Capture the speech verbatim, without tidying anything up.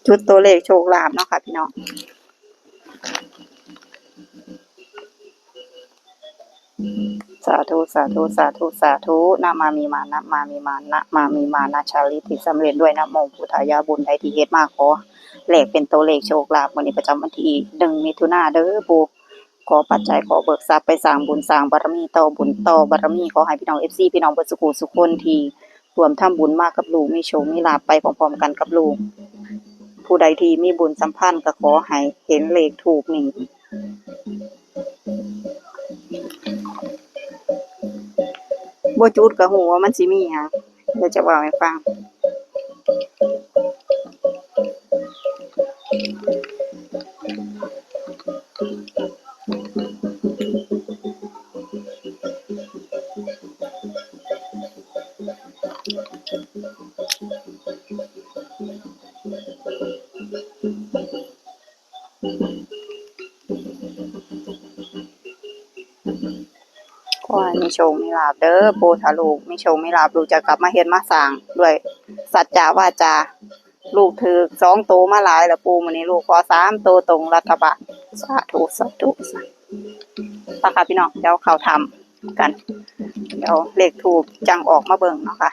จุดตัวเลขโชคลาภเนาะค่ะพี่น้อง สาธุ สาธุ สาธุ สาธุ นะมามิมา นะมามิมา นะมามิมา นะชาลิตที่สำเร็จด้วย นะโมพุทธายะ บุญใดที่เฮ็ดมาขอแลกเป็นตัวเลขโชคลาภ มื้อนี้ประจำวันที่หนึ่งมิถุนาเด้อปู่ ขอปัจจัย ขอเบิกทรัพย์ไปสร้างบุญสร้างบารมี ต่อบุญต่อบารมี ขอให้พี่น้องเอฟซี พี่น้องเบิดสุขุสุขคนที่ร่วมทำบุญมากับลูก มีโชคมีลาภไปพร้อมๆกันกับลูก ผู้ใดที่มีบุญสัมพันธ์ก็ขอให้เห็นเลขธูปนี่ บ่จุดก็ฮู้ว่ามันสิมีหยัง เดี๋ยวจะเว้าให้ฟัง ขอให้มีโชคมีลาภเด้อปู่ ถ้าลูกมีโชคมีลาภ ลูกจะกลับมาเฮ็ดมาสร้างด้วยสัจจาวาจา ลูกถืกสองโตมาหลายแล้วปู่ มื้อนี้ลูกขอสามโตตรงรัฐบาล สาธุ สาธุ สาธุ ไปค่ะพี่น้อง เดี๋ยวเข้าถ้ำกัน เดี๋ยวเลขธูปจั่งออกมาเบิ่งเนาะค่ะ